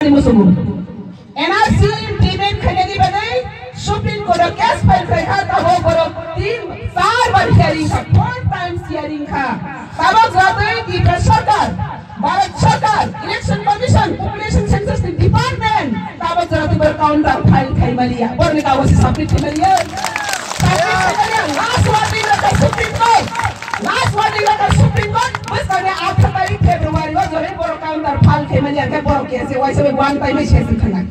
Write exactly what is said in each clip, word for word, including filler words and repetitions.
Musumu. N R C implement khainani bagwi Supreme Court o case file khai kha, tabuk borok tin, char bar hearing kha, four times hearing kha. Tabuk jora twi Tripura sarkar, Bharat sarkar, Election Commission, Population Census ni department, tabuk jora twi borok counter file khai maliya. Borokni kagoz se submit khai maliya. Submit khai maliya. Last warning rwkha Supreme Court. Last warning rwkha Supreme Court. Bwskangni atharo tarik February o jora borok counter file khai maliya, khe borok case se waisa bai one time se se thangna.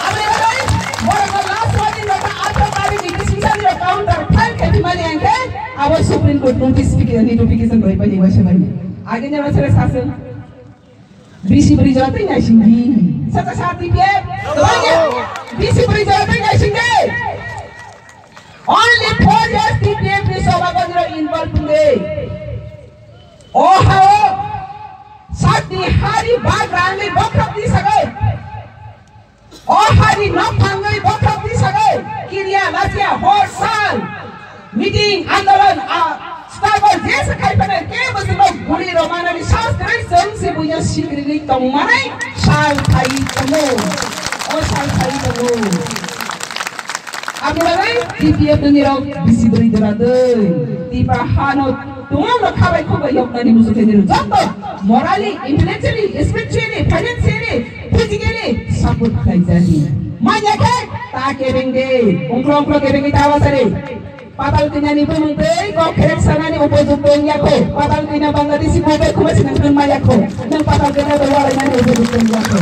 Aboni bagwi borokno last warning rwkha, atharo tarikh ni bising sani rok counter file khai phimani hwnkhe abo Supreme Court notice notification rwi bai ni waisa bai. Agini waisa bai saswng. Bisi bwrwi jora twi naisingdi. Sata sa T P F. Bisi bwrwi jora twi naisingdi. Only four years T P F ni soba gojiro involve wngwi. O hao sakni hari bagra wngwi bokhok di sagwi. O hari nok thangwi bokhok di sagwi. Kiriya lachiya hor sal. Meeting, andolon, a, struggle jesa khai phano kebo se nok guli rok manani sas kwrwi chwng se buino sikirwi tongmanai sal phai tongo. O sal phai tongo. Aboni bagwi T P F ni rok bisi bwrwi dora dei. Tipa hano tumung rok khabai khubai yoknani musu khe nirok joto morally, intellectually, spiritually, financially, physically support khlai jani. Manya khe ta kebeng de, ongkro ongkro kebeng de ta wasari. Patal kanya ni bumung tei kok kherek sanani upojukto wngya kho. Patal kanya Bangladeshi bo bai khuma sinang thang maya kho. Nang patal kanya bai walai nani upojukto wngya kho.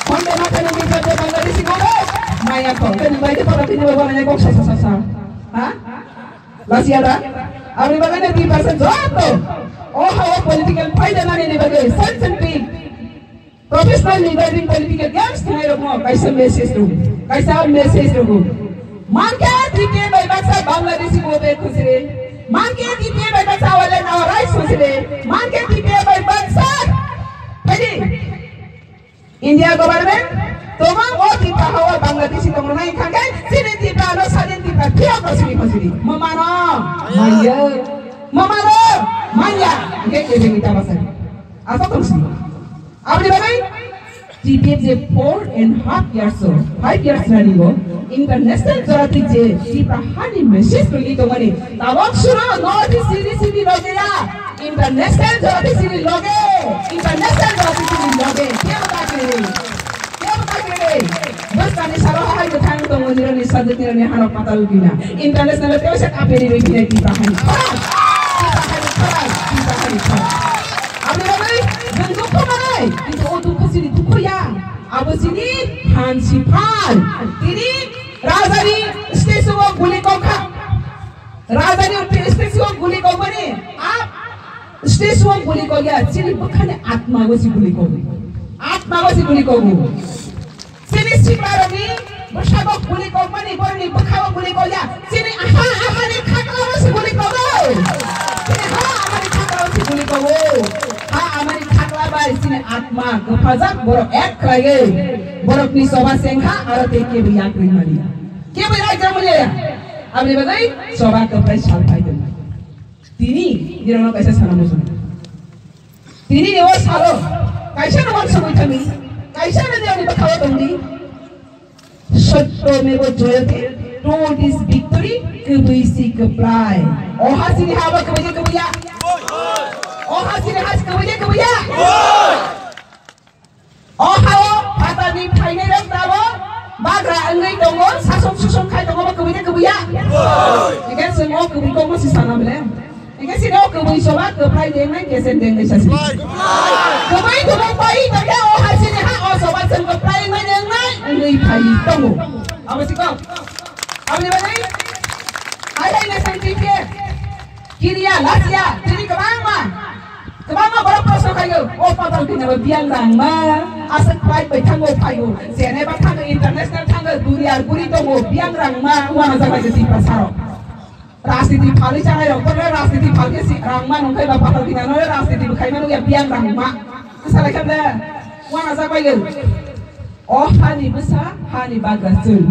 Honde mata ni bichar de Bangladeshi bo bai maya kho. Kani bai de patal kanya bai walai nani kok sa sa sa sa. Ha? Lasiya da? Aboni bagwi no three percent joto. O ha o political fight nani ni bagwi sense and peak. Professional leader in political games thwngnairokno kaisa message rw, kaisa message rw. Mankhe T P F bai baksa Bangladeshi go back khosire. Mankhe T P F bai baksa our land, our rights khosire. Mankhe T P F bai baksa, phaidi, India government tongmang o Tripura hao Bangladeshi tongnai khangkhe chini Tripura no sadin Tripura phiyok no sini khosiri. Mamano manya, mamano manya. Hingke kebengni tabasari. Asa tongsi. Aboni bagwi T P F je four and half years o, five years running o, international jora twi je Tripura hani message rwgwi tongmani, tabok suro North East C D C ni loge ya, international jora twi chini loge, international jora twi chini loge, kebo ta kiri, kebo ta kiri. Bwskani salo hai kwthang tongo nironi sajwk nironi hanok patal gina. International tei se kapiri rwi philai Tripura hani. Khorang! Tripura hani khorang! Tripura hani khorang! Aboni bagwi nwng dukhu manai, kintu o dukhu chini dukhu ya. Abo chini phan si phan. Tini rajani statue o guli kokha. Rajani statue o guli kokmani, a statue o guli kokya, chini bwkhani atma o si guli kogo. Atma o si guli kogo. Chini siprarokni bwsabo guli kokmani, borokni bwkhao guli kokya. Chini ha amani khaklao se guli kogo. Chini ha amani khaklao se guli kogo. Ha amani khakla bai chini atma kwphajak borok ek khlaiwi borokni choba chengkha aro tei kebo yak rimani. Kebo yak rimani. Aboni bagwi choba kwphai sal phai tongo. Tini nirokno kaisa sana muchung. Tini ni o salo kaisa no uansugwi thangdi, kaisa no nirokni bwkhao tongdi. Sotto mevo joyate, truth is victory, kwbwi si kwplai. O ha chini ha bo kwbwi de kwbwi ya? O ha chini ha kwbwi de kwbwi ya? O ha o phatarni phainairok tabok bagra wngwi tongo, sason suson khai tongo bo kwbwi de kwbwi ya? Hingke chwng o kwbwi kokno si sana bole. Hingke sini o kwbwi soba kwplai dengnai, kesen dengnai sasi. Kwbwi kwbwi pai tongkhe o ha sini ha o soba chwng kwplai wngnai dengnai wngwi phai tongo. Abo si kok. Aboni bagwi hai hai national T P F kiriya lachiya tini kwbangma, kwbangma borok proshno khaio, o patal kanya bo biyang rangma, aswk flight bai thango phaio, Geneva thango, international thango, duriya guri tongo, biyang rangma, uanajakma khe Tiprasarok. Rajniti phalwi chanai rok, kono rajniti phalwi si rangma nungkhai ba patal kanya no rajniti bwkhai manu ya biyang rangma. Salai khamle, uanajak bai. O hani bwsa, hani bagra chwng.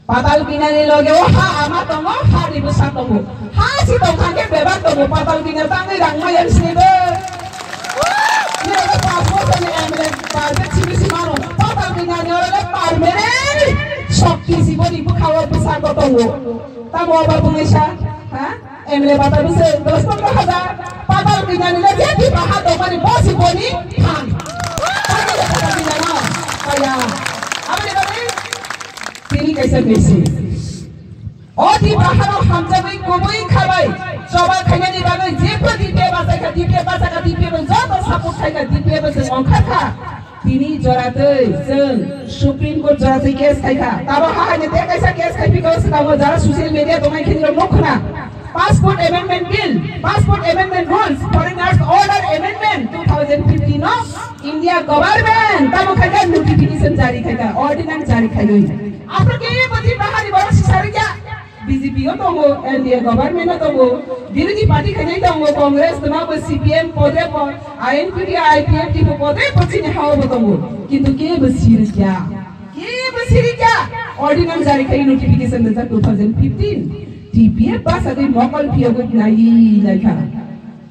Patal kinani loge o ha ama tongo, ha ni bwsa tongo. Ha si tongkha khe bebak tongo, patal kina tangwi rangma yang sini bo. Ko tongo. Tamo ba bungisa, ha? M L A bata bise dos pondro hajar. Patal kinani le je Tipra ha tongmani bosi boni thang. Patal kinani. Kaya. Aboni bagwi tini kaisa message. O Tipra hano hamjagwi kubui khabai. Choba khainani bagwi jepho D P F bachai kha, D P F bachai kha, D P F joto support khai kha, D P F se ongkhar kha. Tini joratwi chwng Supreme Court joratwi case khai kha. Tabo ha haino tei kaisa case khai phikha swkango jara social media tongnai khini rok nuk khna. Passport Amendment Bill, Passport Amendment Rules, Foreigners Order Amendment two thousand fifteen no India government tamo khai kha notification jari khai kha, ordinance jari khai. Aphro ke bati bahari baro sisari kya? B J P o tongo, N D A government o tongo, birodhi party khainai tongo, Congress toma bo C P M podre po, I N P T, I P F T po podre po chini hao bo tongo. Kintu ke bo siri kya? Ke bo siri kya? Ordinance jari khai notification rwjak two thousand fifteen. T P F basa de mokol phiya bo nai nai kha.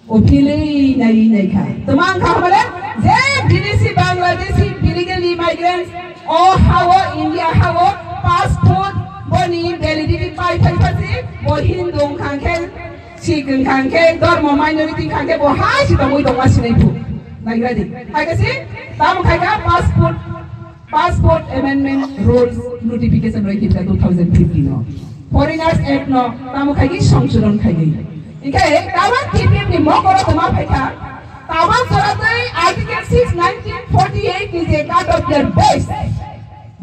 O philwi nai nai kha. Tama ang kha bole je Bidesi Bangladeshi illegal immigrants o hao India hao passport boni validity pai phai phasi bo Hindu wngkha khe Sikh wngkha khe dormo minority wngkha khe bo hai si tongwi tongma sinai phu. Naigra di. Hai khe si tamo khai kha passport Passport Amendment Rules notification roi kibka two thousand fifteen no. Foreigners Act no tamo khai ki songshodhon khai ni. Inkhe tamo T P F ni mokoro toma phai kha. Tamo joratwi Article six nineteen forty-eight ni je cut off year base.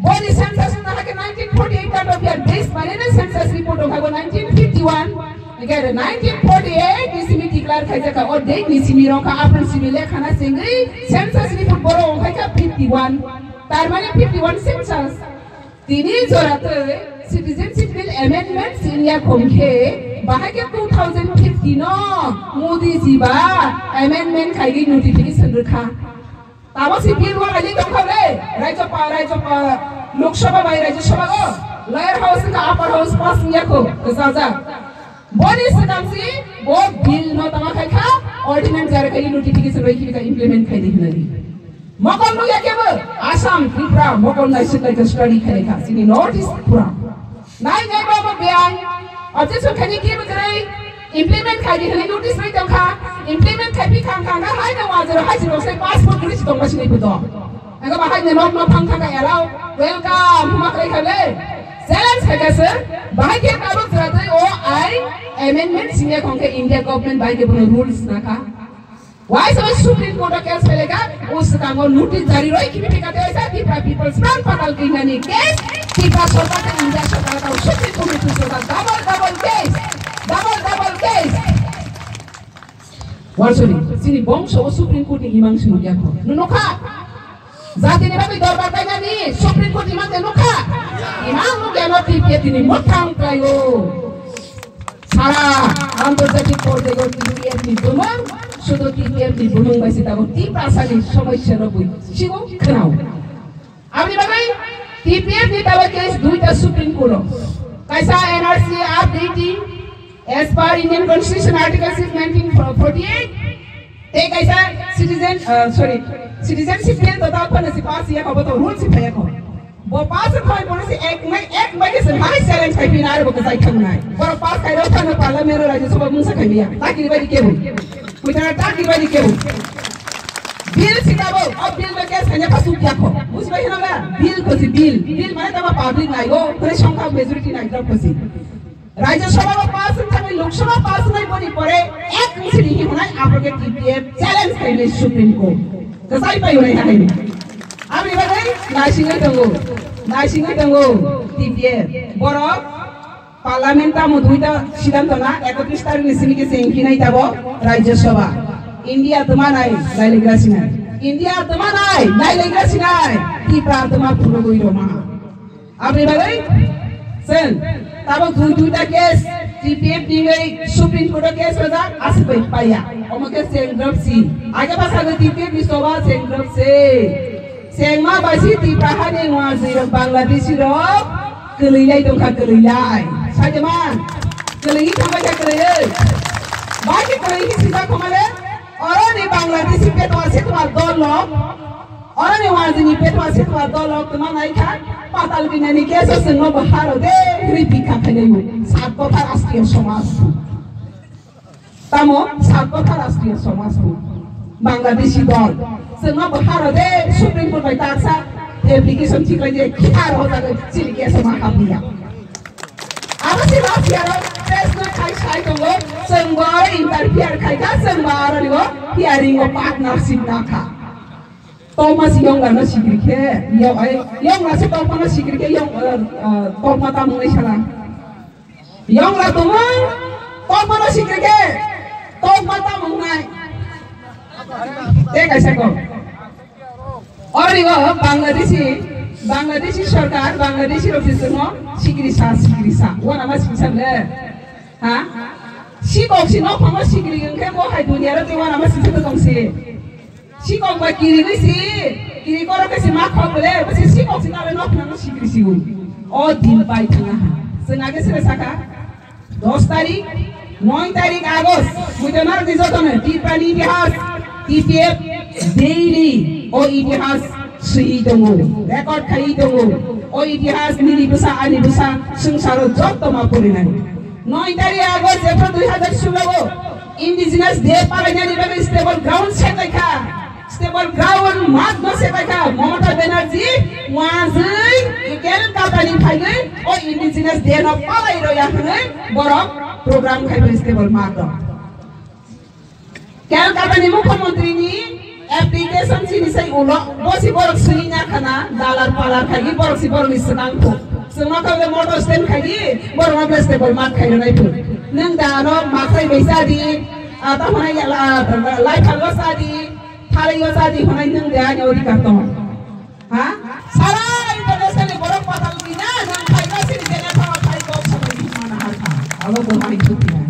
Boni census na hake nineteen forty-eight cut off year base mane ne census report ong kha nineteen fifty-one. Inkhe nineteen forty-eight ni simi declare khai jaka o date ni simi rong kha aphan simi lekha na sengri census report boro ong khai kha fifty-one. Tar mane fifty-one census. Tini joratwi Citizenship Bill Amendments wngya khom khe bahai khe two thousand fifteen no Modi ji ba amendment khaigwi notification rwkha. Tamo si bill wa khaigwi tongkha le, Rajya Pa, Rajya Pa, Lok Sabha bai Rajya Sabha o, Lower House wngkha Upper House pass wngya kho, kwchajak. Boni swkang si bo bill no tama khai kha, ordinance jari khai notification bai khai kha implement khai di hinani. Mokol no ya kebo Assam, Tripura, mokol nai sik lai study khai kha, sini North East pura. Nai nai bo bo biang, objection khai ni kebo krai, implement khai di hinani notice bai tong kha, implement khai pi khang khang kha, hai na wajero hai si rosai passport kuri si tong ba sini puto. Aga bahai ne nok no phang thaka erao. Welcome. Huma khlai kha le. Challenge khai kha sir. Bahai khe tabuk jora tei o ai amendment singya khong khe India government bahai khe bono rules na kha. Why so Supreme Court o case phele kha? O swkango notice jari roi kimi phika tei sa Tipra People's Front patal kinani case. Tipra sorkar tei India sorkar tau Supreme Court ni sorkar double double case. Double double case. Warsoni, sini bongso o Supreme Court ni imang simo yakho. Nunokha. Jatini bagwi dorbar kainani Supreme Court imang de nukha. Imang nukya no T P F ni mothang kaio. Sara antarjatik porjayo T P F ni bumung, sudo T P F ni bumung bai sitabo Tiprasa ni somosya rok bui sigo khnao. Aboni bagwi T P F ni dawa case duita Supreme Court o. Kaisa N R C updating as per Indian Constitution Article six nineteen forty-eight. Tei kaisa citizen, uh, sorry, citizenship bill to ta phano si pass ya ko to rules si phaya ko. Bo pass khoi policy ek mai ek mai ke se mai challenge khai pina bo kasai thang nai. Boro pass khai ro phano parliament ro Rajya Sabha mungsa khai ya. Takiri bai kebu. Kuitara takiri bai kebu. Bill sitabo, o bill no case kanya pasuk yakho. Bujibai hino na? Bill ko si bill. Bill mane tama public naigo, kore songkha majority naigo ko si. Rajya Sabha o pass wngthani Lok Sabha pass wngnai boni pore ek wngsi di hinai aphro khe T P F challenge khainai Supreme Court. Kasai pai unai hai. Aboni bagwi naisingwi tongo. Naisingwi tongo T P F. Borok Parliament tamo duita siddhanto na, ekotris tarik ni simi khe se wngphinai tabo Rajya Sabha. India tma nai nailegra sinai. India tma nai nailegra sinai. Tipra tma phunugwi roma. Aboni bagwi chwng tabo dui duita case T P F ni wngwi Supreme Court o case rwjak aswk bai paiya. Omo khe chwng drop si. Age bwskango T P F ni choba chwng drop si. Chengma bai si Tipra hani wngma jwi rok Bangladeshi rok kwlwi lai tongkha, kwlwi lai. Sajaman kwlwi thangbai kha, kwlwi. Bai khe kwlwi hi sijak khoma le. Oro ni Bangladeshi petwa se twa dol no. Oroni wajini petwa setwa dolo tuma naikha, patal binani keso sengno bo haro de, hri bikha khainai. Sat kotha rashtriya somaj. Tamo sat kotha rashtriya somaj. Bangladeshi dol. Sengno bo haro de, Supreme Court bai taksa application thiklai je, khar hojago chini keso ma habiya. Abo si Russia ro test no khai sai tongo, sengbo aro interfere khai kha, sengbo aro nigo hearing o partnership na kha. Tokma si yongla no sikri khe, yong ai, yongla se tokma no sikri khe, yong, eh, eh, tokma tamo nai sala. Yongla tongma, tokma no sikri khe, tokma tamo nai. Te kaisa ko. Ori go Bangladeshi, Bangladeshi sarkar, Bangladeshi rok se swngo sikri sa, sikri sa. Wana ma sikri sa le. Ha? Sikok si nok phangma sikri wngkhe bo hai dunia ro te wana ma sikri sa tong si. Sikok ba kirigwi si, kiri korok khe si ma khok bole, bo si sikok si nale nok phangma sikri si. O din pai thanga ha. Sengage sere saka. Dos tarik, noi tarik August, buitonarok ni jotono Tiprani itihas, T P F daily o itihas swiwi tongo, record khaiwi tongo. O itihas nini bwsa, ani bwsa, swngsaro joto ma porinai. Noi tarik August, jephru dui hazar solo o Indigenous Day palainani bagwi stable ground se tongkha. Stable ground mat no se paikha Mamata Banerjee, wajwi Calcutta ni phaigwi o Indigenous Day no palai roya hwnwi borok program khaibai stable mat no. Calcutta ni Mukhyamantri ni application sini sai ulo, bo si borok sini nya khana, dalar palar khaigwi borok si borok ni swkang pho. Swngma khabe motor stand khaigwi borok no stable mat khai ronai pho. Nwng da no makhai bai sa di, a ta hwnai ya la, lai phalgo sa di, Thalai o jadi hwnwi nwng de ani odhikar tongo. Ha? Sara international ni borok patal bina nwng phaikha sini jene thangma phai kok sabai bini mana harkha. Abo bo hai thupina.